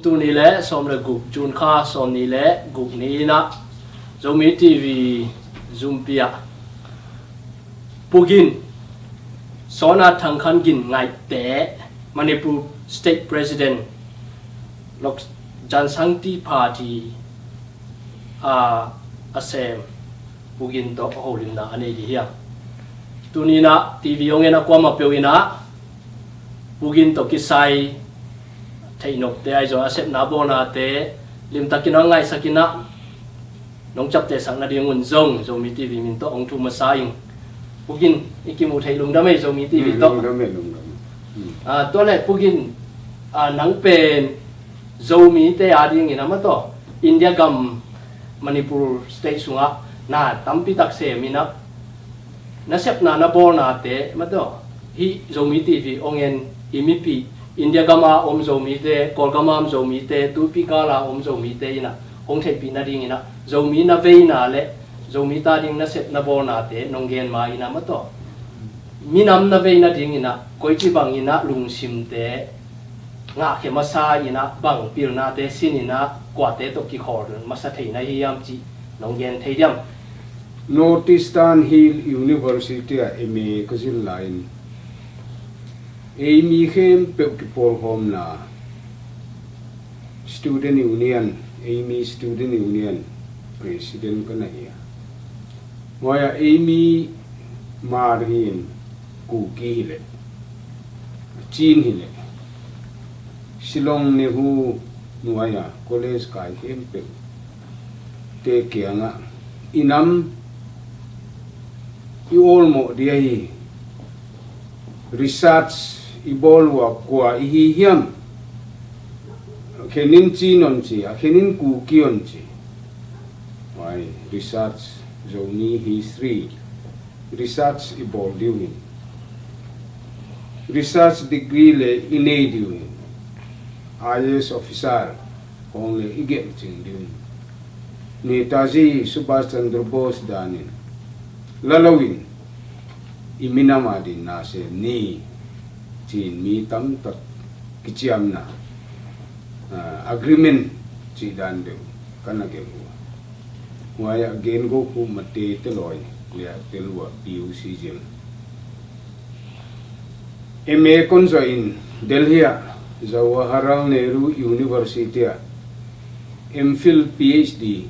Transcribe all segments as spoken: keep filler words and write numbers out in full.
Tuni le sawm le guk, June kha sawm ni le guk ni inah Zomi T V zumpi ah Pu Gin, Sawna Thang Khan Gin Ngaihte, Manipur State President, Lok Jansangti Party a, a sem Pu Gin tawh a holimna a nei dih hiam? Tuni inah T V hong en a kuamah peuh inah Pu Gin tawh kisai theihnopte ahi zong a sepna bawlnate limtakin a ngaihsak inah nong ciaptehsak nadingun zong Zomi T V min tawh hong thu masa ing. Pu Gin, i kimuh theih lungdam ei Zomi T V tawh. Lungdam ei, lungdam ei. Hmm. Ah, tua le Pu Gin, ah, nang pen Zomite adingin a mataw India gam Manipur state sungah na tampi tak sem inah na sepna na bawlnate mataw hih Zomi T V hong en i mipih India gama om Zomite, Kawlgama om Zomite, tuipi gala om Zomite inah hong theihpih nading inah Zomi na veina le Zomite ading na sep na bawlnate nong gen ma inah mataw minam na vei nading inah koici bang inah lungsimte ngahkhia masa inah bang pilnate sin inah kuate tawh kikhawl masa thei na hi hiam cih nong gen thei diam? North Eastern Hill University ah M A ka zin lai-in ei mi khempeuh kipawlkhawmna Student Union, ei mi Student Union President ka na hi a. Huai ah ei mi Hmar hi in Kuki hileh, Chin hileh, Shillong NEHU nuai ah college kai khempeuh te kiangah i nam i awlmawh dia hi, research i bawl uh a kua i hi hiam? A khenin Chin on ci, a khenin Kuki on ci. Huai research, Zomi history research i bawl ding uh hi. Research degree le i nei ding uh hi. I A S officer khawng le i gelhcing ding uh hi. Netaji Subhas Chandra Bose danin la lo in i minam adin na sem ni ci-in mi tamtak kiciamna, ah, agreement cih dan deuh ka na gelh uh a. Huai ah gen guk uh mate te lawi le a tel uh a P U C zil. M A kon zawh in Delhi ah Jawaharlal Nehru University ah M Phil P H D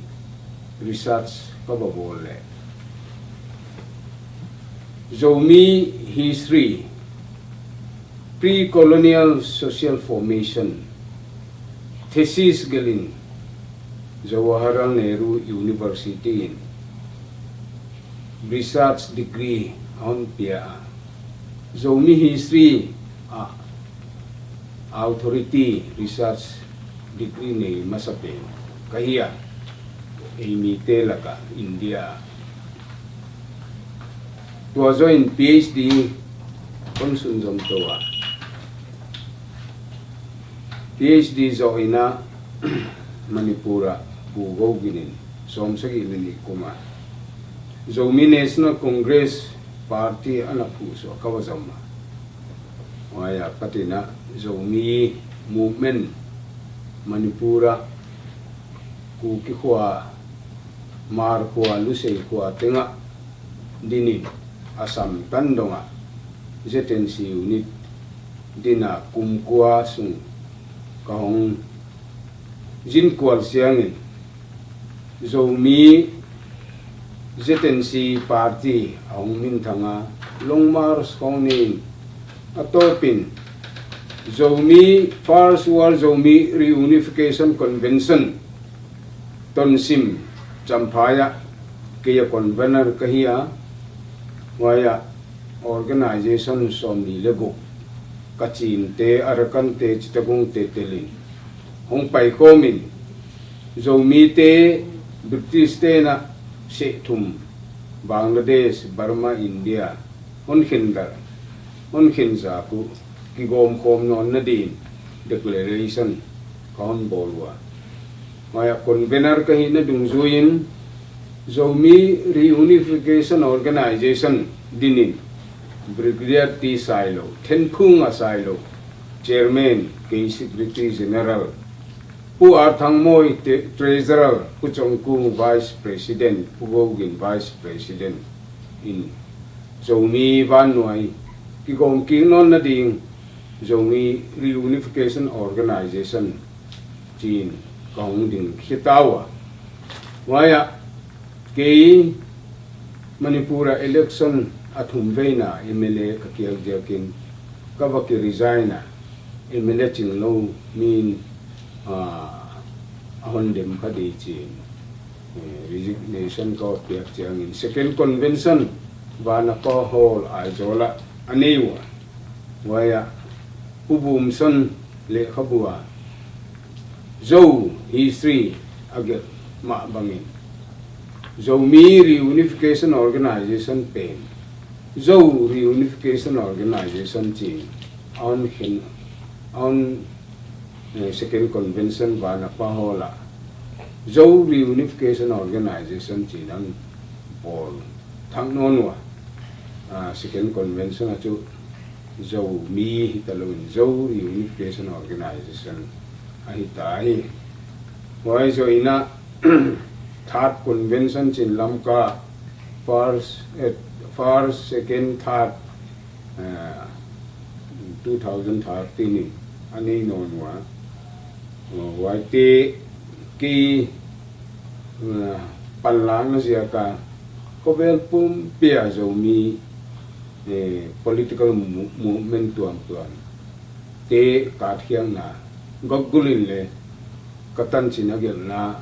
research ka va bawl leh Zomi history, pre-colonial social formation thesis gelh in Jawaharlal Nehru University in research degree a hon pia a, Zomi history ah authority research degree nei masa pen ka hi a, ei mite lakah India ah. Tua zawh in P H D kon sunzom to a, P H D zawh in ah Manipur ah Pu Go Gin in sawmsagih le nih kum ah Zomi National Congress Party a na phuhsuah ka va zom a. Huai ah pat in ah Zomi movement Manipur ah Kuki khua, Hmar khua, Lusei khua tengah din in Assam tan dongah Z N C unit din a kum kua sung ka hong zin kual siangin Zomi Z N C party a hong minthang a, Long March khawng nei in, a tawpin Zomi, First World Zomi Reunification Convention Tonsim Champhai ah kei a convener ka hi a, huai ah organization sawmnih le guk, Kachinte, Arakan te, Chittagong te telin hong paikhawm in, Zomite British te'n ah seh thum, Bangladesh, Burma, India hon khendalh, hon khenzak uh kigawmkhawm nawn nadin declaration ka hon bawl uh a. Huai ah convener ka hihna dungzui in Zomi Reunification Organization din in Brigadier T. Sailo, Thenphunga Sailo, Chairman, kei Secretary General, Pu Ar Thang Mawi, Treasurer, Pu Cawng Kung, Vice President, Pu Go Gin, Vice President in Zomi vannuai kigawm kik nawn nading Zomi Reunification Organization ci-in ka hong ding khia ta uh a, huai ah kei Manipur ah election a thum veina M L A ka kiak ziakin ka va ki resign a, M L A cing lo mi in a hon dem kha ding ci-in resignation ka va piak ciangin second convention Vanapa Hall Aizawl ah a nei uh a, huai ah Pu Bum Son lehkhabu ah Zo history a gelh mah bangin Zomi Reunification Organization pen Zo Reunification Organization ci-in a hon khen, a hon second convention Vanapa Hall ah Zo Reunification Organization ci-in a hon bawl thak nawn uh a, second convention ah cu Zomi hi ta loin Zo Reunification Organization ahi ta hi. Huai zawh in ah third convention ci-in Lamka first, eh, first, second, third, eh, two thousand thirteen in a nei nawn uh a, huaite kei panlakna ziak a khawvel pumpi ah Zomi political movement tuamtuam te katkhiakna gakgul in le ka tancin a gelhna,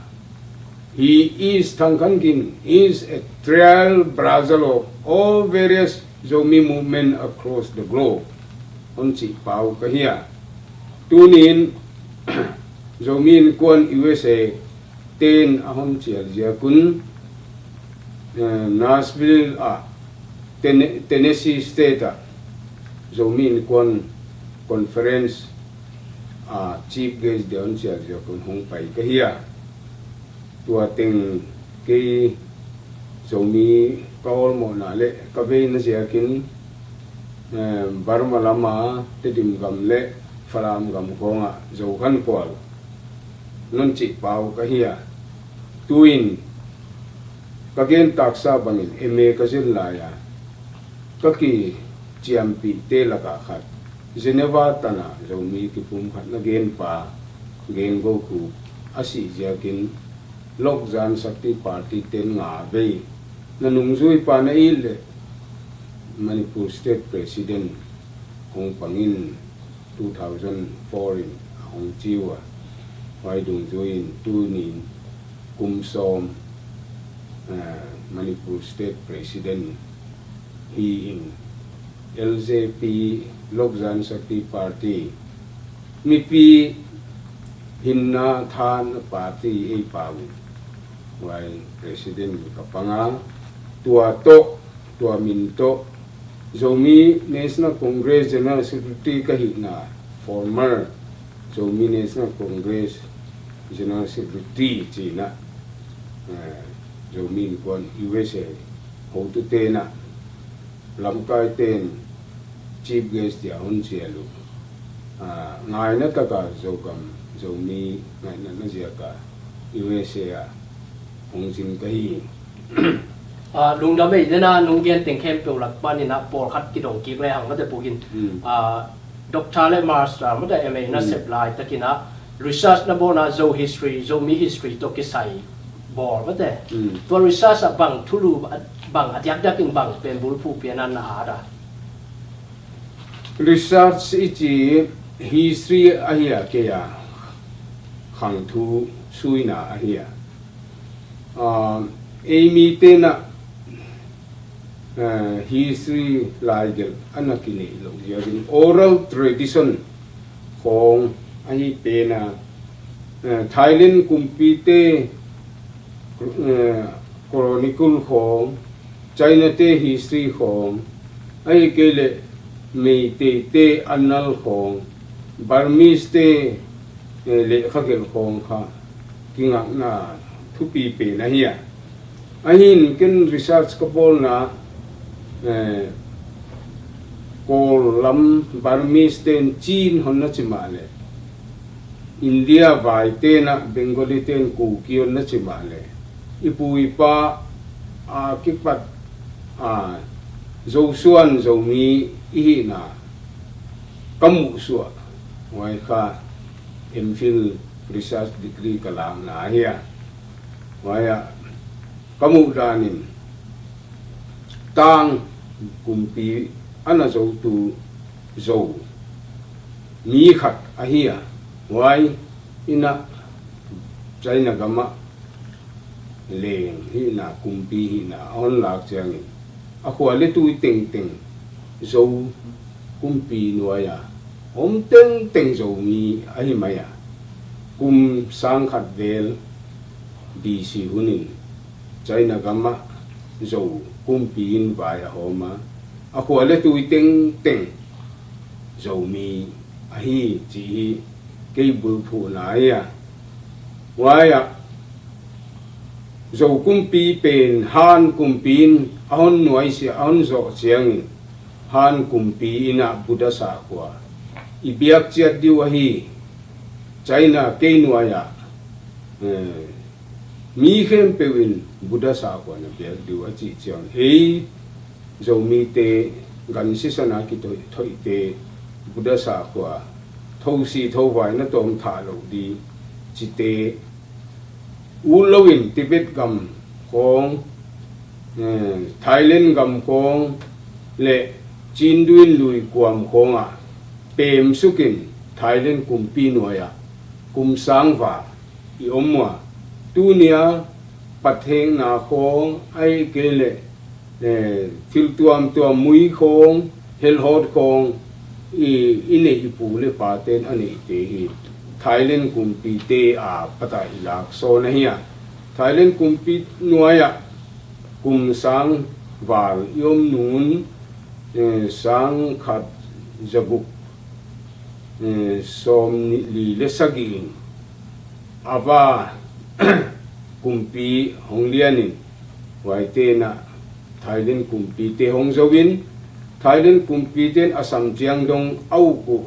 he is, Thang Khan Gin is a trial brother of all various Zomi movement across the globe, hon cih pau ka hi a. Tuni in Zomi Innkuan U S A ten a hon cial ziak un, eh, Nashville ah, Tennessee State ah Zomi Innkuan Conference ah chief guest dia hon cial ziak un hong pai ka hi a. Tua teng kei Zomi ka awlmawhna le ka veina ziakin, eh, Burma lama Tedim gam le Falam gam khawngah Zo khan kual non cih pau ka hi a. Tu-in ka gen taksa bangin M A ka zin lai a, ka kiciampihte lakah khat Geneva tanah Zomi kipumkhatna genpa Gen Go Khup a sih ziakin Lok Jan Shakti Party ten nga vei na nungzuipa na it leh Manipur State President hong pangin two thousand four in a hong ci uh a, huai dungzui in tuni in kum sawm, eh, Manipur State President hi in L J P, Lok Jan Shakti Party, mipi hinna thanna party ei pau in huai president ka pang a, tua tawh, tua min tawh Zomi National Congress General Secretary ka hihna, former Zomi National Congress General Secretary ci-in ah, eh, Zomi Innkuan U S A hotute in ah lamkaite in chief guest dia hon cial uh. Ah, ngaina taka Zogam, Zomi ngainatna ziaka U S A ah hong zin ka hi. Ah, lungdam ei, nena nong gen teng khempeuh lak panin ah pawlkhat kidong kik lehang mate Pu Gin. Hmm. Ah, Doctor le Master mate M A na sep laitakin ah research na bawlna Zo history, Zomi history tawh kisai bawl mate. Hmm. Tua research ah bang thulu, bang a diakdiakin bang pen bulphuh pian a na at a? Research i ci history ahi a, kei a khangthu suina ahi a. Ah, ei mite in ah, ah, history laigelh a na kineih loh ziakin oral tradition khawng ahi pen a, ah, Thailand kumpite, ah, chronicle khawng, China-te history khawng, ahih kei leh Meitei-te annal khawng, Burmese-te, eh, lehkhagelh khawng kha kingakna thupi pen ahi a. Ahi in ken research ka bawlna, eh, Kawl lam Burmese-te in Chin hon na ci mah leh India vaite na Bengali ten Kuki on na ci mah leh, i pu i pa a kipat a Zosuan Zomi i hihna ka muhsuah. Huai kha M Phil research degree ka lakna ahi a. Huai ah ka muh danin Tang kumpi a na zotu Zo mi khat ahi a, huai in ah China gam ah leng hihna, kumpi hihna a hon lak ciangin a khua le tui tengteng Zo kumpi nuai a om tengteng Zomi ahi mai a, kum sang khat vel B C hunin China gam ah Zo kumpi in vai a hawm a, a khua le tui tengteng Zomi ahi cih hi kei bulphuhna ahi a. Huai ah Zo kumpi pen Han kumpi in a hon nuaisiah, a hon zawh ciangin Han kumpi in ah Buddha sakhua i biak ciat diu ahi. China kei nuai ah, eh, mi khempeuh in Buddha sakhua na biak diu a cih ciang, ei Zomite gan sisan a kithoih, thoihte Buddha sakhua thosi thovai na tawm thah loh di cite ut loin Tibet gam khawng, eh, Thailand gam khawng le Chin duin lui kuam khawng ah pemsukin Thailand kumpi nuai ah kum sang val i om ua. Tunia pathekna khawng ahih kei leh, eh, thil tuamtuam, mui khawng, helhawt khawng i, i neih, i pu le paten a neihte hi Thailand kumpite a patah i laksawn ahi a. Thailand kumpi nuai ah kum sang val i om nung, eh, sang khat za guk, eh, sawm nih li le sagih in Ava kumpi hong lianin, huaite na Thailand kumpite hong zoin, Thailand kumpite in Assam ciang dong a uk uh,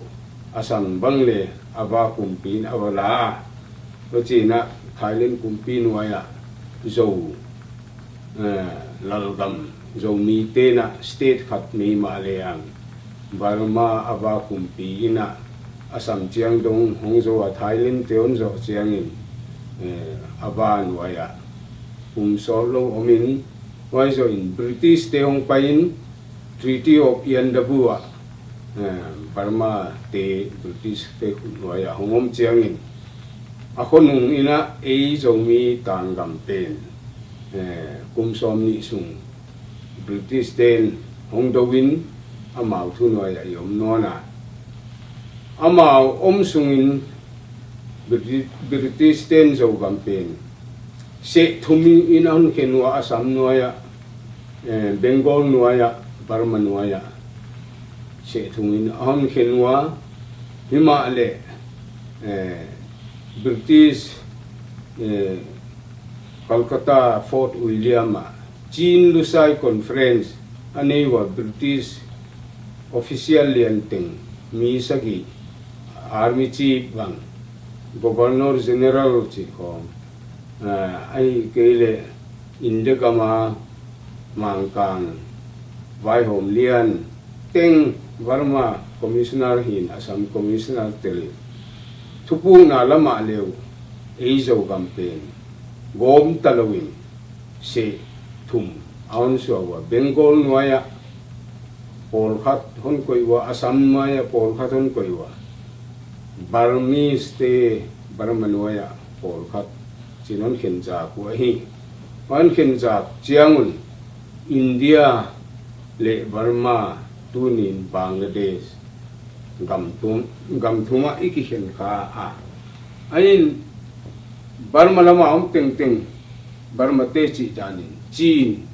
Assam bang le Ava kumpi in a va la a. Hucina Thailand kumpi nuai ah Zo, eh, lalgam Zomite na state khat nei mah le ang Burma Ava kumpi in ah Assam ciang dong hong zo a, Thailand te hong zawh ciangin, eh, Ava nuai ah kum sawt lo om in, huai zawh in British te hong pai in Treaty of Iandabu ah, eh, Burma te British te khut nuai ah hong om ciangin a khonung in ah ei Zomi Tang gam pen, eh, kum sawm nih sung British ten hong do in amau thu nuai ah i om nawn a. Amau om sungin Briti-, British ten Zogam pen seh thum in a hon khen ua, Assam nuai ah, eh, Bengal nuai ah, Burma nuai ah seh thum in a hon khen ua. Himah leh, eh, British, eh, Calcutta Fort William ah Chin Lusai Conference a nei ua, British official lian teng mi sagih, Army Chief bang, Governor General cih khawng, ah, ahih kei leh India gam a Mangkang vaihawm lian teng, Burma Commissioner hi in Assam Commissioner tel in thupukna lamah le uh ei Zogam pen gawm ta lo in seh thum a hon suak ua. Bengal nuai ah pawlkhat hon koih ua, Assam nuai ah pawlkhat hon koih ua, Burmese te Burma nuai ah pawlkhat ci-in hon khen zak uh ahi. Hon khen zak ciangun India le Burma, tuni in Bangladesh gam thum, gam thum ah i kikhen kha a. Ahi in Burma lam a om tengteng Burma te cih danin Chin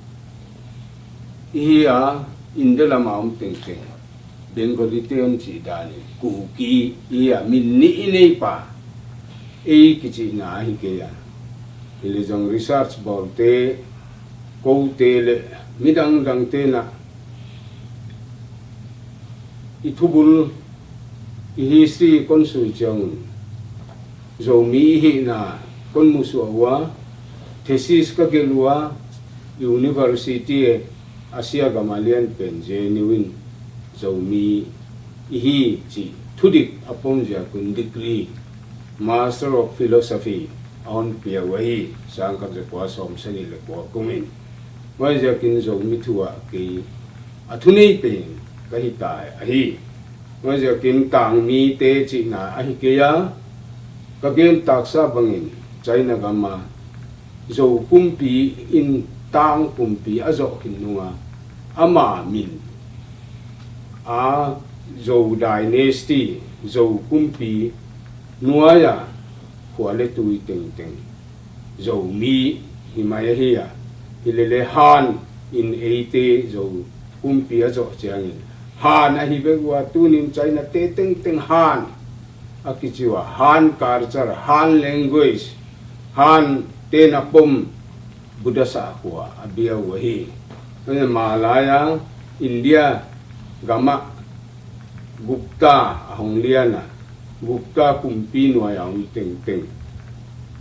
i hi a, India lam a om tengteng Bengali te hon cih danin Kuki i hi a, min nih i nei pah, ei kicihna ahi kei a. Hi leh zong research bawlte, kote le midang dangte na i thubul, i history kon sui ciangun Zomi i hihna kon musuah uh a, thesis ka gelh uh a, university Asia gam a lian pen J N U in Zomi i hi cih thudik a pom ziakun degree Master of Philosophy a hon pia uh ahi, sangkhat zakua sawmsagih le kua kumin. Huaiziakin Zomi thu ah kei a thunei pen ka hi tai ahi. Huaiziakin tangmite cihna ahi kei a, ka gen taksa bangin China gam a Zo kumpi in Tang kumpi a zawh khin nung a, ama min a Zo dynasty, Zo kumpi nuai a khua le tui tengteng Zomi hi mai ahi a, hi lele Han in eite Zo kumpi a zawh ciangin Han ahi bek uh a, tunin China te tengteng Han a kici uh a, Han culture, Han language, Han te na pom Buddha sakhua a bia uh ahi. Malaya India gam ah Gupta a hong lian a, Gupta kumpi nuai a om tengteng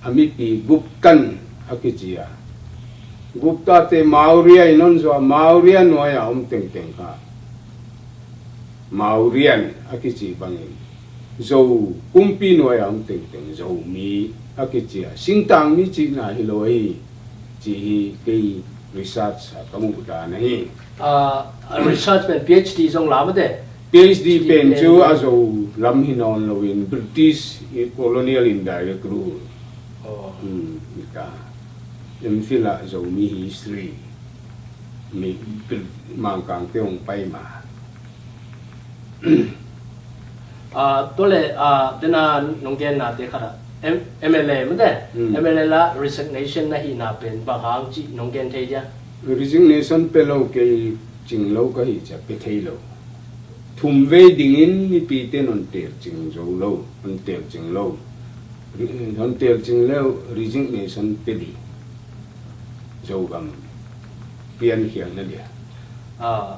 a mipi Guptan a kici a, Gupta te Maurya in hon zuak, Maurya nuai a om tengteng kha Mauryan a kici bangin Zo kumpi nuai a om tengteng Zomi a kici a, singtangmi cihna hi lo ahi, cih hi kei research a ka muh dan ahi. Ah, research pen P H D zong la mate. P H D pen cu a Zo lam hi nawn loin British colonial indirect rule. Hmm, mita. M Phil ah Zomi history. Mi, Mangkang te hong pai ma. Ah, tua le, ah, tena nong genna te khat ah, M-, M L A mate, hmm, M L A la resignation na hihna pen bang hang cih nong gen thei dia? Resignation pe lo kei cing lo ka hi cia pe thei lo. Thum vei dingin mipite non tel cing zo lo, non tel cing lo. Ri-, non tel cing lo resignation pe ding. Zogam piankhialna dia. Ah,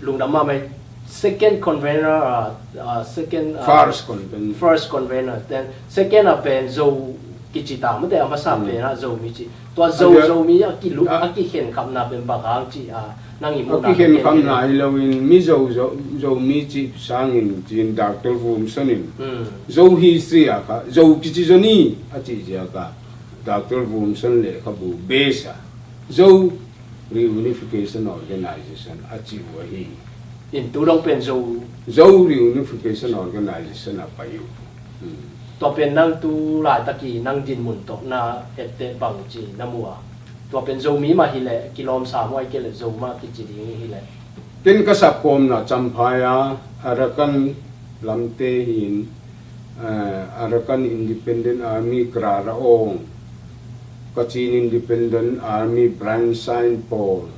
lungdam mahmah. Second convener, ah, ah, second, ah, first convener. First convener. Then second a pen Zo kici ta mate, a masa pen a Zomi ci. Tua Zo, Zomi a kilu, a kikhenkhapna pen bang hang ci a, nang i muhna a kikhenkhapna hi loin mi Zo, Zo, Zomi ci sangin cin Doctor Vumson in Zo history a kha Zo kici zo ni a ci zia kha Doctor Vumson lehkhabu base a Zo Reunification Organization a ci uh ahi. In tu dong pen Zo, Zo Reunification Organization a pai uh. Hmm. Tua pen nang tu laitaki nang dinmun tawh na etteh bang ci na mu a? Tua pen Zomi mah hileh kilawmsa muai kei leh Zo mah kici ding hileh. Ken ka sapkawmna Champhai a Arakan lamte hin, eh, Arakan Independent Army Kra Raong, Kachin Independent Army Branch Saint Paul,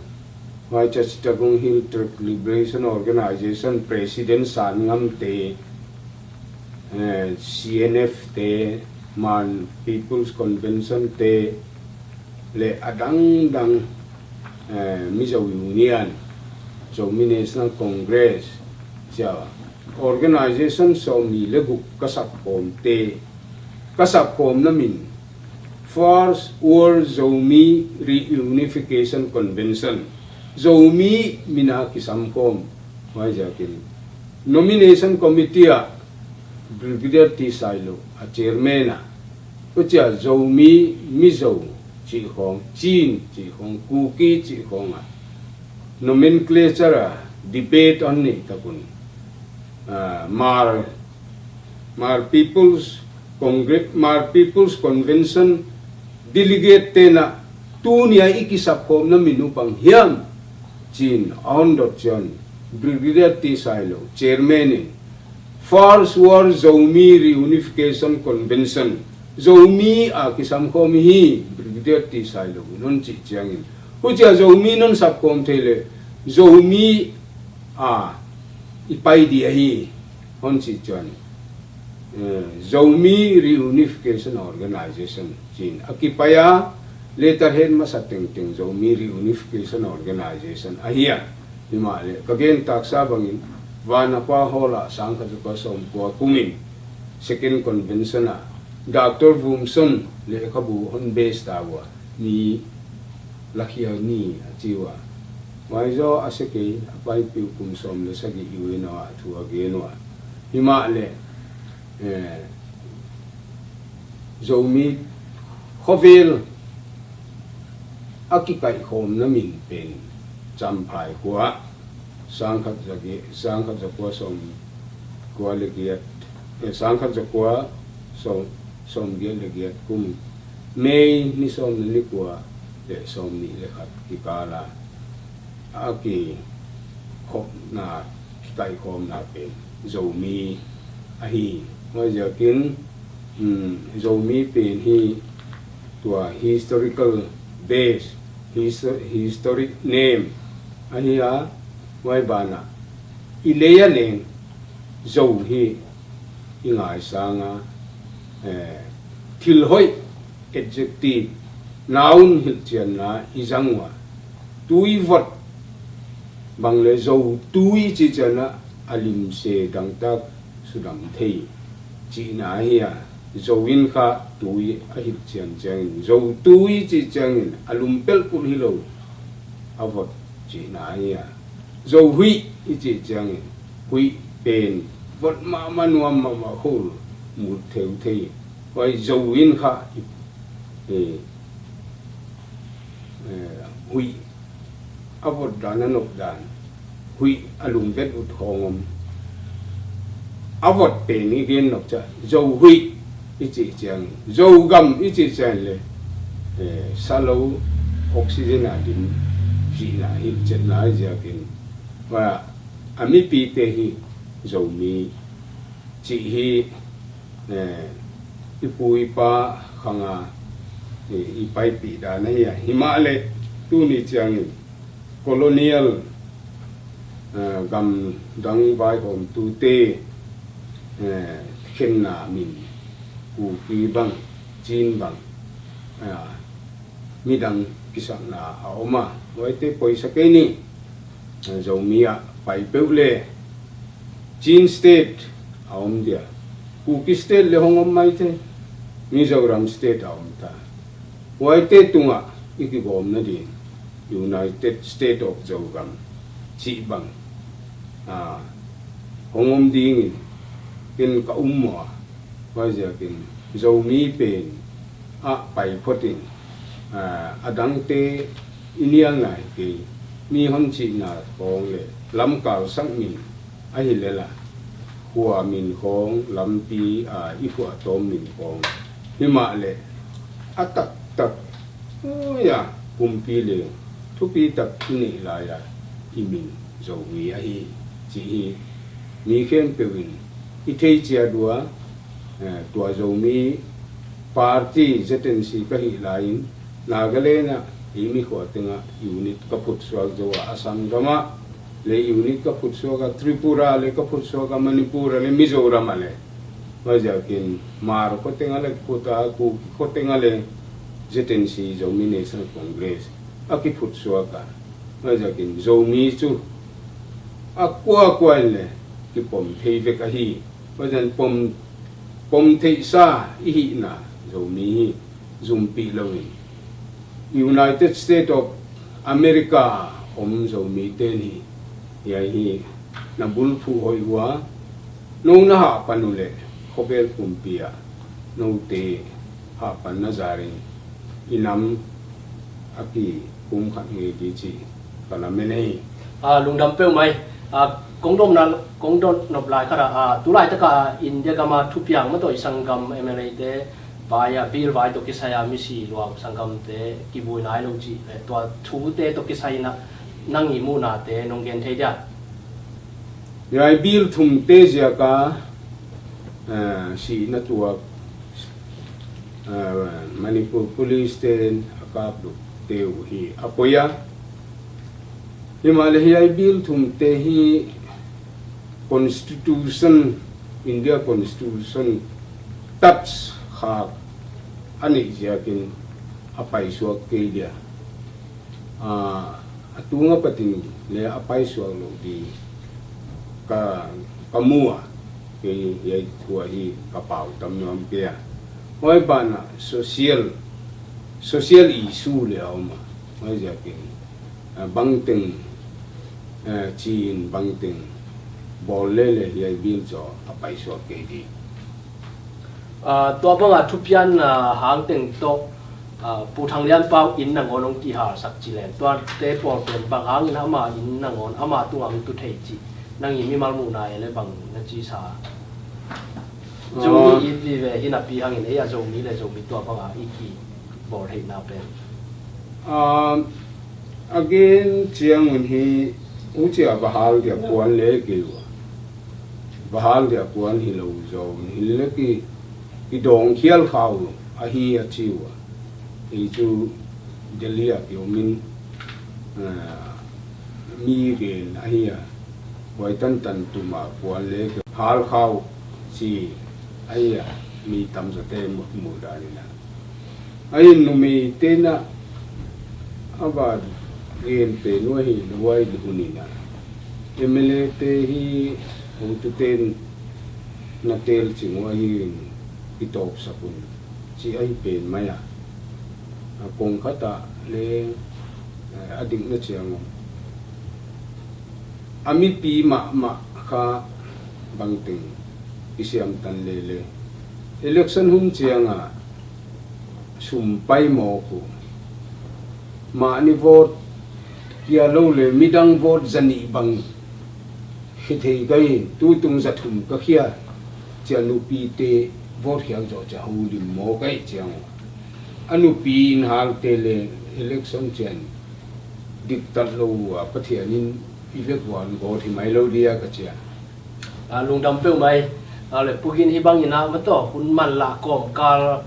Huai Chittagong Hill Tracts Liberation Organization President San Ngam te, eh, C N F te, Man People's Convention te, le a dangdang, eh, Mizo Union, Zomi National Congress, cia organization sawmli le guk ka sapkawm te, ka sapkawmna min First World Zomi Reunification Convention, Zomi mina kisamkhawm, huaiziakin Nomination Committee ah Brigadier T. Sailo a chairman a, hucia Zomi, Mizo cih khawng, Chin cih khawng, Kuki cih khawng a nomenclature a debate hon neih takun, ah, Hmar, Hmar People's Congress, Hmar People's Convention delegate tena tunia i kisapkhawmna min uh bang hiam cin a hon dot cian Brigadier T. Sailo chairman in First World Zomi Reunification Convention, Zomi a kisamkhawm hi Brigadier T. Sailo in hon cih ciangin, hucia Zomi non sapkhawm thei le Zomi a i pai dih ahi hon cih cian, eh, Zomi Reunification Organization cin a kipai a, letterhead masa tengteng Zomi Reunification Organization ahi a, himahleh ka gen taksa bangin Vanapa Hall ah sangkhat zakua sawmkua kumin Second Convention ah Doctor Vumson lehkhabu hon base ta uh a, mi lakhial ni a ci uh a. Huai zaw a sia kei, a paipih uh kum sawm le sagih uh in a thu a gen uh a. Himahleh, eh, Zomi khovel a kikaihkhawmna min pen Champhai khua, sangkhat za gi-, sangkhat zakua sawm kua le giat, eh, sangkhat zakua sawm, sawm giat le giat kum, May ni sawm le ni kua le sawm nih le khat kikala a kikhopna, kikaihkhawmna pen Zomi ahi. Huaiziakin, um, Zomi pen hi tua historical base, histo-, historic name ahi a, huai banah i lei a leng Zo hi i ngaisang a, eh, thil hoih, adjective, noun hilhcianna i zang uh a, tui vot bang le Zo tui cih ciangin a limse dangtak sudam thei cihna ahi a, Zo in kha tui a hilhcian ciangin, Zo tui cih ciangin a lumpelh pul hi lo, a vot cihna ahi a, Zo huih i cih ciangin huih pen vot mahmah, nuam mahmah, khol mut theu thei. Huai Zo in kha i, eh, eh, huih a vot dan, a nop dan, huih a lungvet ut khawng om. A vot pen i gen nop ciang Zo huih i cih ciang, Zogam i cih ciang le, eh, salo, oxygen a dim cihna hilhcianna ziakin, huai a mipite hi Zomi cih hi, eh, i pu i pa khang a, eh, i paipih dan ahi a. Himahleh tuni ciangin colonial, eh, gamdang vaihawmtute, eh, khenna min, Kuki bang, Chin bang, eh, midang kisakna a om a, huaite poisa kei ni. Zomi ah pai peuh le Chin State a om dia, Kuki State le hong om maithei, Mizoram State a om ta. Huaite tungah i kigawmna ding United State of Zogam cih bang, ah, hong om dingin ken ka um maw a. Huaiziakin Zomi pen ah pai phot in, ah, a dangte i nialna hi kei, mi hon cihna khawng le lamkal sak min ahi lel a, khua min khawng, lampi, ah, i khua tawm min khawng. Himahleh a taktak, ui a, pumpi le thupi tak i neih lai a i min Zomi ahi cih hi mi khempeuh in i thei ciat uh a, eh, tua Zomi Party, Z N C, ka hih lai-in Nagaland ah, i mi khua tengah unit ka phutsuak zo a, Assam gam ah le unit ka phutsuak a, Tripura le ka phutsuak a, Manipur ah le Mizoram ah le. Huaiziakin Hmar khua tengah le phut a, Kuki khua tengah le Z N C, Zomi National Congress a kiphutsuak a. Huaiziakin Zomi cu a kuakua in le kipom thei vek ahi. Huaiziakin pom, pom theihsa i hihna Zomi hi zumpih loin United States of America om Zomite in hi, hiai hi na bulphuh hoih uh a, no na hahpan uh leh khovel pumpi ah note hahpanna zarin i nam a kipumkhat ngei ding cih ka lamen hi. Ah, lungdam peuhmah. Ah, kong dawmna, kong dawm nop lai khat ah, ah, tulaitak ah India gam a thupiang mah tawh i sanggam M L A te vai a, bill vai tawh kisai a misi luang sanggamte kivui nai lo cih le, tua thute tawh kisai in ah nang i muhnate nong gen thei dia? Hiai bill thumte ziak a, eh, sihna tuak, eh, Manipur Police ten a kapdukte uh hi a poi a. Himahleh hiai bill thumte hi Constitution, India Constitution touch khak a neih ziakin a paisuak kei dia. Ah, a tung a patin le a paisuak loh ding ka, ka mu a, kei hiai thu ah hi ka pau tam nuam kei a. Huai banah social, social issue le a om a, huai ziakin, ah, bangteng, ah, ci-in bangteng bawl lele hiai bil zaw a paisuak kei ding. Ah, tua banga thupian, ah, hangteng tawh, ah, Pu Thang Lian Pau inn nangawn hong kihalsak ci leng, tuate pawl pen bang hangin ama inn nangawn ama tungah hong tu thei cih nang i mimal muhna ei le bang na ci sa? Zomi it vive hi napi hangin ei a Zomi le Zomi tua banga i kibawl theihna pen. Ah, a gen ciangun hi, hucia va hal dia kuan le kei ua. Va hal dia kuan hi lo zaw un hi le ki, ki dawng khial kha uh ahi a ci ua. Ei cu Delhi a ki omin, ah, mi gen ahi a. Huai tantan tuma kuan le kei hal kha uh ci ahi a. Mi tamzawte mu, muh dan in a. Ahi numeite na a va gen pen uh ahi lo huai hun in a. M L A te hi hong tuten na tel cing uh ahi in i tawpsak un ci ahi pen mai a. A kong khat ah le, eh, a dikna ciang om. A mipi mahmah kha bangteng i siamtan lele. Election hun ciangah sum pai mawk uh. Mahni vote kia lo le midang vote zanih bang khia thei ka hi, tutung zathum ka khia. Cia nupite vote khiak zawh cia ho lim mawk ka hi ciang uh. A nupi in halte le election ciang diktat lo uh a Pathian in i vek vuan gawt hi mai lo dia ka cia. A, lungdam peuhmah. A le Pu Gin hi bangin a maw taw, hun manlah kawmkal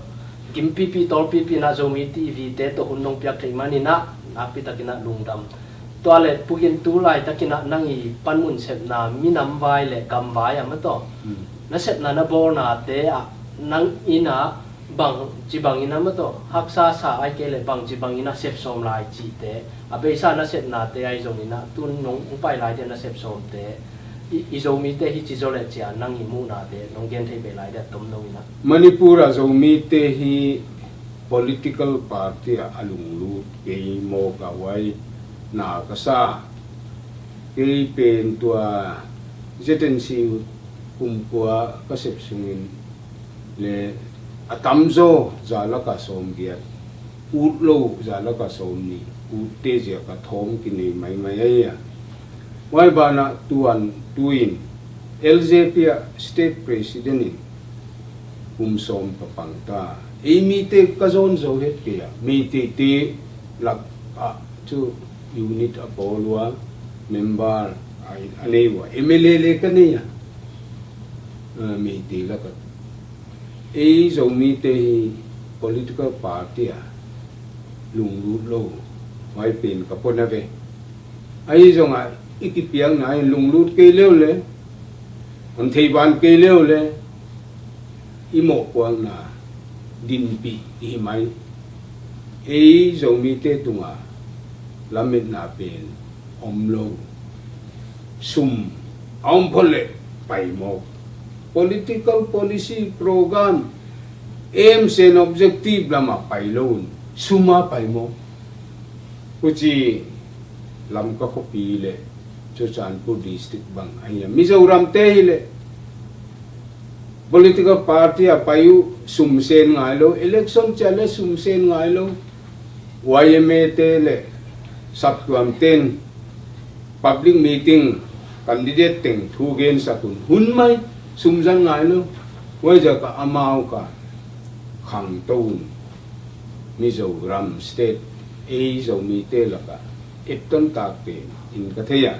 gimpipi tawlpipi in a Zomi T V te tawh hun nong piak theih manin a nakpi takin a lungdam. Tua le Pu Gin tu laitakin a nang i panmun sepna minam vai le gam vai a maw taw. Hmm. Na sepna na bawlnate ah nang in a bang ci bangin a maw taw, haksa sa ai kei le bang ci bangin a sep sawm lai cihte, a beisa na sepnate ai zongin a tun nong pai lai dia na sep sawmte, i, i Zomite hi ci zaw le cia nang i muhnate nong gen thei bei lai dia tom nong in a. Manipur a Zomite hi political party ah a lunglut kei mawk a huai na ka sa. Kei pen tua Z N C kum kua ka sep sungin le a tamzaw za laka sawm giat, ut lo za laka sawm nih, utte ziaka thawm kinei maimai ahi a. Huai banah tuan tuin L J P ah state president in kum sawm papang ta. Ei mite ka zawn zo het kei a, Meiteite lak ah cu unit a bawl ua, member a, a nei ua, M L A le ka nei a. Ah, Meitei laka ei Zomite hi political party a lunglut lo, huai pen ka pon a ve. Ahi zongah i kipiakna in lunglut kei leu le, hon thei ban kei leu le, i mawhpuakna dinpih i hi mai. Ei Zomite tunga lametna pen om lo. Sum a om phot le pai mawk. Political policy program, aims and objective lama pai lo un, suma pai mawk. Huci Lamka khuapi le Churachandpur district bang ahi a, Mizoramte hi le political party a pai uh sumsen ngai lo, election cia le sumsen ngai lo. Y M A te le saptuamten public meeting candidate teng thu gensak un, hun mai sumzan ngai lo. Huaiziak a amau kha khangto un. Mizoram state ei Zomite laka epton takte in ka thei a,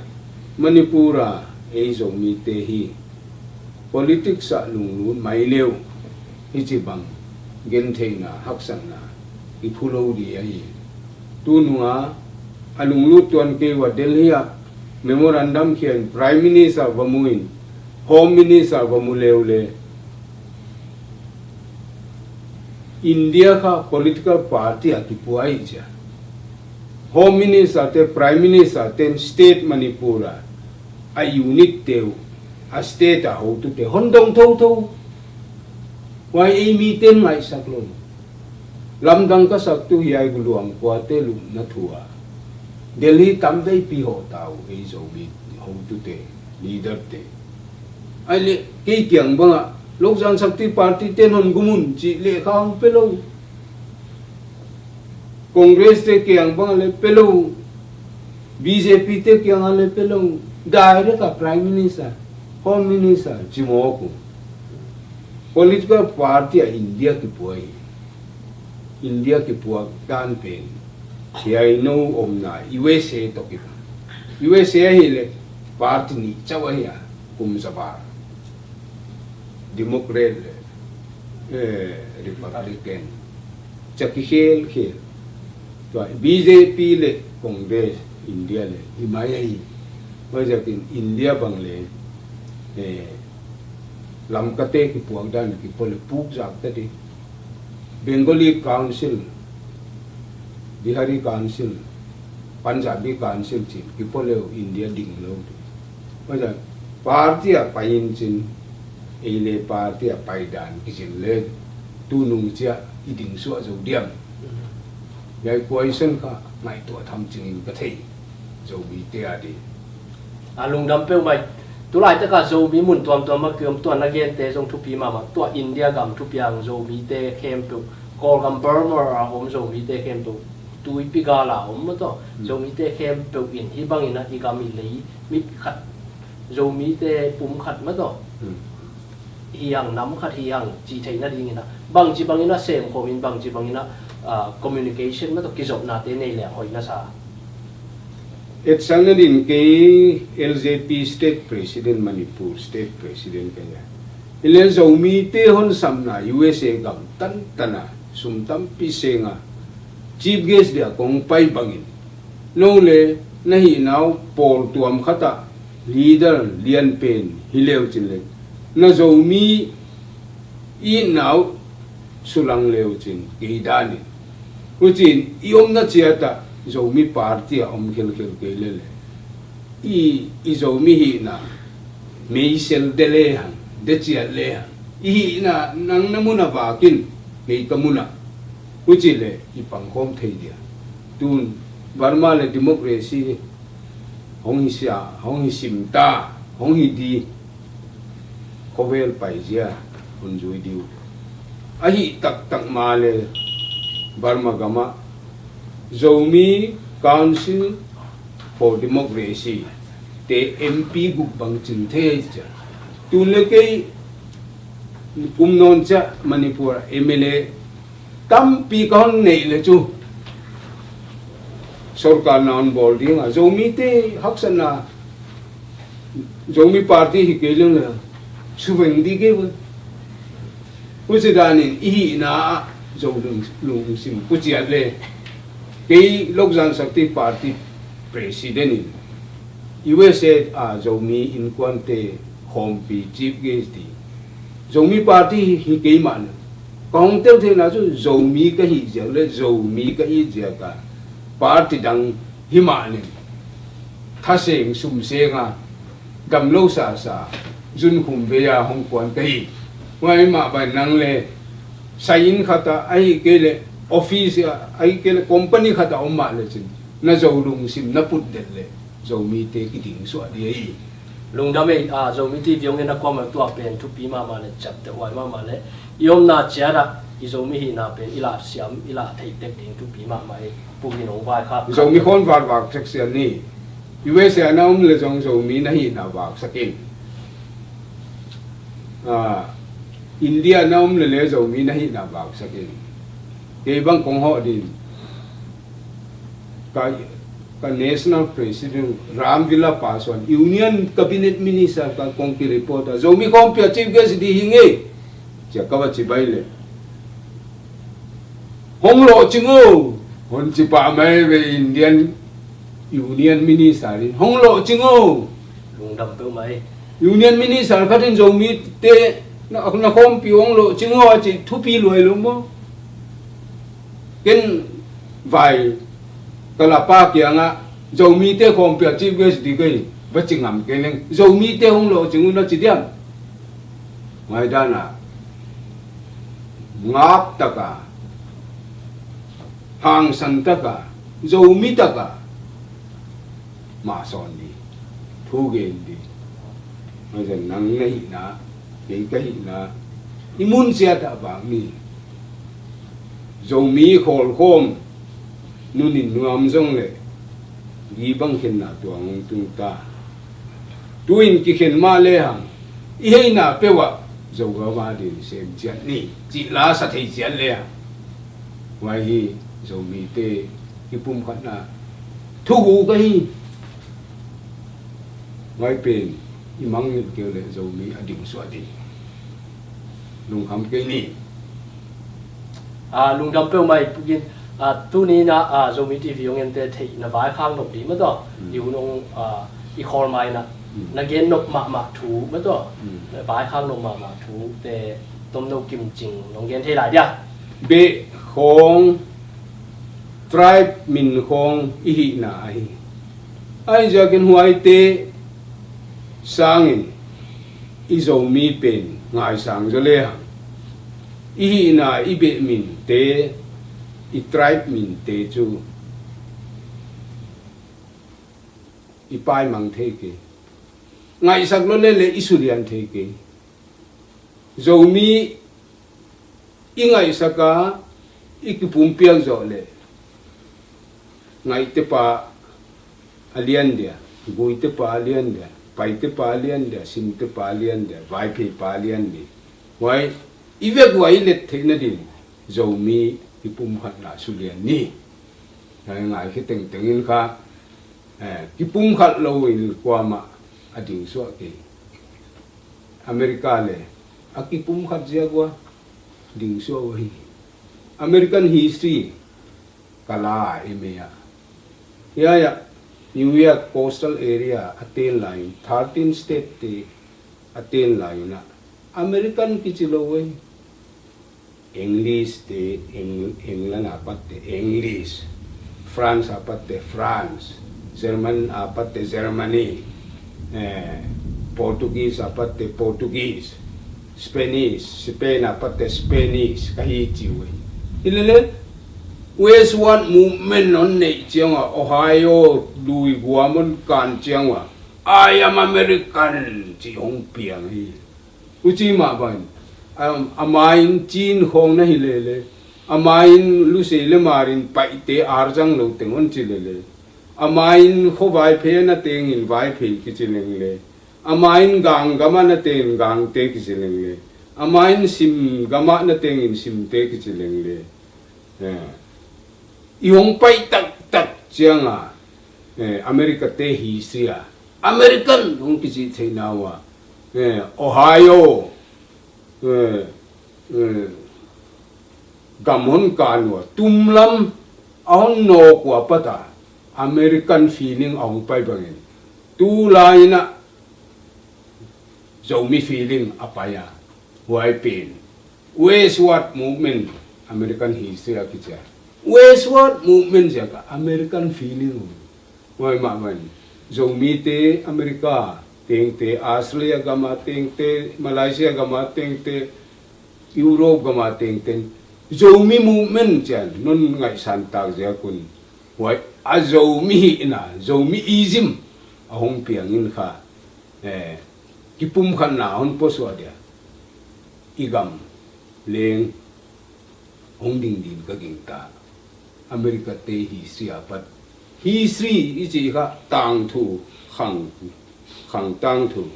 Manipur a ei Zomite hi politics ah lunglut mai leu, hici bang gentheihna haksatna i phu lo di ahi. Tununga a lunglut tuan kei ua Delhi ah memorandum khia in Prime Minister va mu in Home Minister va mu leu le India kha political party a kipua hi cia. Home Minister te, Prime Minister ten state Manipur a, a unit te uh, a state a hotute hon dong thotho. Huai ei mite ngaihsak lo. Lamdang ka sak tu hiai guluang kuate lupna thu a Delhi tam veipi hawh ta uh ei Zomi hotute, leader te. Ai le kei kiang bangah Lok Zan Shakti Party te non gumun cih lehkha hong pe lo. Congress te kiang bang le pe lo, B J P te kiang le pe lo, direct a Prime Minister, Home Minister ci mawk uh. Political party a India kipuak hi. India kipuak dan pen hiai no omna U S A tawh kipuak. U S A hi le party nih chauh ahi a, kum zabar. Democrat le eh, Republican. Ca kikhel khel. Tua B J P le Congress India le hi mai ahi. Huaiziakin India bang le eh, Lamkate kipuak dan kipuak le puk zak ta di. Bengali Council, Bihari Council, Punjabi Council cin kipuak le India ding lo di. Huaiziak party a pai in cin ei le party a pai dan kizin le tunung ciah i ding suah zo diam. Hiai question kha ngaihtuah tham cingin ka thei. Zomite a di. A lungdam peuhmah. Tulai taka Zomi mun tuamtuam a kiom tua na gente zong thupi mahmah. Tua India gam thupiang Zomite khempeuh, Kawlgam Burma a om Zomite khempeuh, tuipi gal a om mah tawh Zomite khempeuh in hih bangin a i gam i lei mit khat, Zomite pum khat mah tawh hi hang, nam khat hi hang cih theih nadingin a bangci bangin a semkhawm in, bangci bangin a ah, communication mah tawh kizopnate nei leng hoih na sa. Etsakna din kei L J P State President, Manipur State President ka hi a. Hi le Zomite hon samna U S A gam tantan a sum tampi seng a Chief Guest dia kong pai bangin no le na hihna uh pawl tuam khat ah leader lianpen hi leu cin le na Zomi i itna uh sulang leu cin kei danin. Hucin i omna ciatah Zomi party a om khelkhel kei lele i, i Zomi hihna meisel de le hang, de ciat le hang, i hihna nang na mun a vakin kei ka mun ah. Huci le i pangkhawm thei dia. Tun Burma le democracy hong hi sia, hong hi sim ta, hong hi di. Khovel paizia hun zui diu. Ahi taktak ma le Burma gam ah Zomi Council for Democracy te M P guk bang cin thei cia. Tun le kei kum nawn cia Manipur M L A tampi ka hon neih le cu sorkar na hon bawl ding a Zomite haksatna Zomi party hi kei leng le suveng dih kei ve. Huci danin i hihna ah Zo lungsim kuciat le kei Lok Zan Sakti Party President in U S A a Zomi innkuante khawmpi chief guest dih Zomi party hi kei mah na ka hong tel theihna cu Zomi ka hih ziak le Zomi ka it ziak a party dang hi mah ning thaseng sumseng a dam lo sasa zunkhum vei a hong kuan ka hi. Huai mah bai nang le sai inn khat ah ahi kei le office ah ahi kei le company khat ah om mah le cin na Zo lungsim na put det le Zomite kiding suah dih ahi. Lungdam ei a Zomi T V hong en a kuamah tua pen thupi mahmah le ciapteh huai mahmah le i omna ciat ah i Zomi hihna pen i lah siam i lah thei tek ding thupi mahmah ei. Pukin hong vaikhak Zomi khawn vak vak tek sian ni. U S A na om le zong Zomi na hihna vaksak in. Ah, India na om le le Zomi na hihna vaksak in. Kei bang kong hawh din ka, ka National President Ram Vilas Paswan Union Cabinet Minister ka kong ki report a Zomi khawmpi a chief guest dih hi ngei cia ka va ci bai le hong lawh cing o. Hon ci pah mai ve Indian Union Minister in hong lawh cing o. Lungdam peuhmah ei. Union Minister khat in Zomite na, na khawmpi hong lawh cing o a ci thupi luai lo maw? Ken vai ka lapa kiangah Zomite khawmpi a chief guest dih kei va ci ngam kei leng Zomite hong lawh cing un a ci diam? Ngai dana ngap taka, hangsan taka, Zomi taka mah sawn ding, thu gen ding. Nang na hihna, kei ka hihna, i mun ciat ah vak ni. Zomi khawlkhawm nunin nuam zong le gibang khenna tuang hong tung ta. Tu-in kikhen mah lehang i heina peuh ah Zogam a ding sem ciat ni cih la sa thei ciat lehang, huai hi Zomite i pumkhatna thugu ka hi. Huai pen i mangngilh kei uh leh Zomi a ding suak ding. Lungkham kei ni. A, lungdam peuhmah i Pu Gin. A, tuni in a, a, Zomi T V hong ente theih na vaikhak nop ding mah tawh. Mm. I hun hong, a, i khawl mai na. Mm. Na gen nop mahmah thu mah tawh. Mm. Na vaikhak nop mahmah thu te tomno kimcing nong gen thei lai dia. Beh khawng, tribe min khawng i hihna ahi. Ahi ziakin huaite sangin i Zomi pen ngaisang zaw lehang, i hihna, i beh minte, i tribe minte cu i paimang thei kei. Ngaihsak lo lele i sulian thei kei. Zomi i ngaihsak a, i kipumpiak zawh leh Ngaihte pa a lian dia, Guite pa a lian dia, Paite pa a lian dia, Simte pa a lian dia, Vaiphei pa a lian dia. Huai i vek uh a i let theih nading Zomi i pumkhatna sulian ni. Ngai khia tengteng in kha, eh, kipumkhat lo in kuamah a ding suak kei. America le a kipumkhat ziak uh a ding suak uh hi. American history ka la a M A ah. Hiai ah New York coastal area a ten lai in, thirteen state te a ten lai in ah American kici lo uh hi. English te, Eng-, England a pat te English, France a pat te France, German a pat te Germany, eh, Portuguese a pat te Portuguese, Spanish, Spain a pat te Spanish, ka hi ci uh hi. Hi lele, Westward Movement hon neih ciang a, Ohio lui guam hon kan ciang a, "I am American," ci hong piang hi. Huci mah bangin, um, a mai in Chin khawng na hi lele, a mai in Lusei le Marin Paite ar zang lo teng hon ci lele, a mai in khuavaiphei na tengin Vaiphei kici leng le, a mai in Gang gam ah na tengin Gangte kici leng le, a mai in Sim gam ah na tengin Simte kici leng le. Eh, i hong pai taktak ciang a, eh, America te history ah American hong kici theihna uh a, eh, Ohio, eh, eh, gam hon kan uh a, tumlam a hon nawk uh a pat a American feeling a hong pai bangin, tu lai in ah Zomi feeling a pai a, huai pen Westward Movement, American history a kici a. Westward Movement ziak a American feeling uh. Huai mah bangin Zomite America tengte, Australia gam a tengte, Malaysia gam a tengte, Europe gam a tengte, Zomi Movement ci a non ngaihsan tak ziak un, huai a Zomi hihna, Zomi-ism a hong piang in kha, eh, kipumkhatna hon pusuak dia, i gam leng hong ding ding ka gingta. America te history a pat, history i cih kha tangthu, khang, khang tangthu,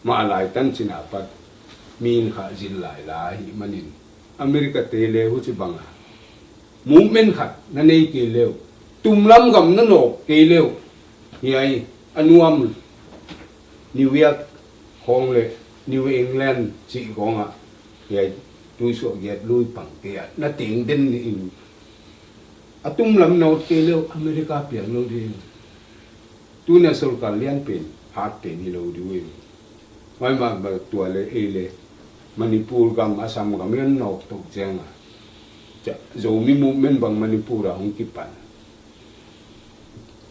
mah lai tancin a pat mi in kha zin lai lai ahih manin, America te le huci bang a movement khat na nei kei le uh, tumlam gam na nawk kei le uh, hiai a nuam New York khawng le New England cih khawng ah, hiai tuisuah giat lui pang kei a na teng den in, a tumlam nawk kei le uh America piang lo ding. Tuni a sorkar lian pen hat pen hi lo ding uh hi. Huai mah bang tua le ei le Manipur gam, Assam gam i hon nawk toh ciang a, ca, Zomi movement bang Manipur ah hong kipan.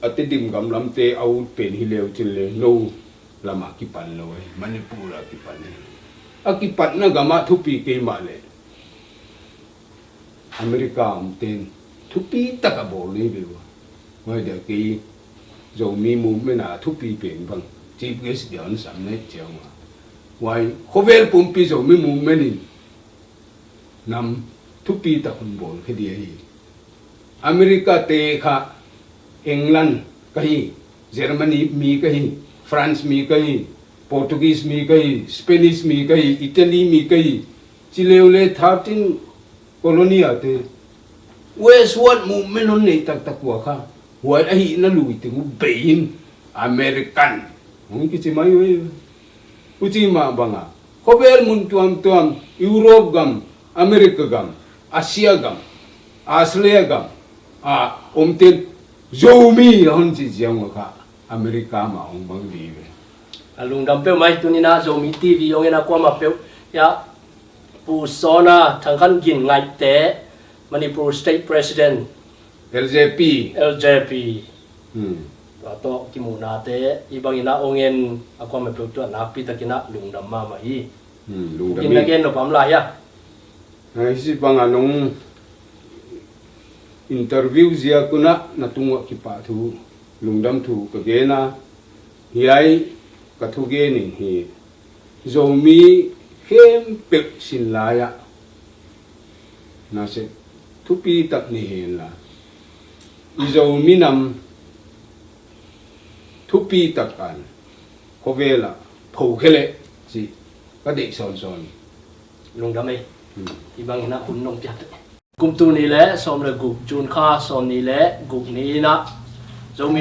A Tedim gam lamte a ut pen hi le uh cin le no lam ah kipan lo hi, Manipur ah kipan hi. A kipatna gam ah thupi kei mah le America omten thupi taka bawl nei ve ua. Huai dia kei Zomi movement a thupi pen bang chief guest dia hon sam nei ciang ua. Huai khovel pumpi Zomi movement in nam thupi tak hun bawl khe dia hi. America te kha England ka hi, Germany mi ka hi, France mi ka hi, Portuguese mi ka hi, Spanish mi ka hi, Italy mi ka hi, ci leuleu thirteen colony a te westward movement hon nei taktak ua kha, huai ahihna lui teng uh bei in American hong kici mai uh hi. Huci mah banga khovel mun tuamtuam, Europe gam, America gam, Asia gam, Australia gam a omten Zomi a hon ci ciang ua kha America mah hong bang di ve. A lungdam peuhmah hi. Tuni-in ah Zomi T V hong en a kuamah peuh, ya, Pu Sawna Thang Khan Gin Ngaihte, Manipur State President, L J P. L J P. Hmm. Tua tawh kimuhnate hih bangin ah hong en a kuamah peuh tuah nakpi takin ah lungdam mahmah hi. Hmm, lungdam hi. Kin na gen nop a om lai hia? Ai, hih bangah nong interview ziak un ah na tungah kipahthu, lungdam thu ka gen a, hiai ka thugen in hi. Zomi khempeuh sin lai-ah nasep thupi tak nei hen la, i Zomi nam thupi tak a khovel ah pho khe leh cih ka deih sawnsawn. Lungdam ei. Hmm. Hih bangin ah hun nong piak. Kum tul nih leh sawm leh guk, June kha sawmnih leh guk ni-in ah Zomi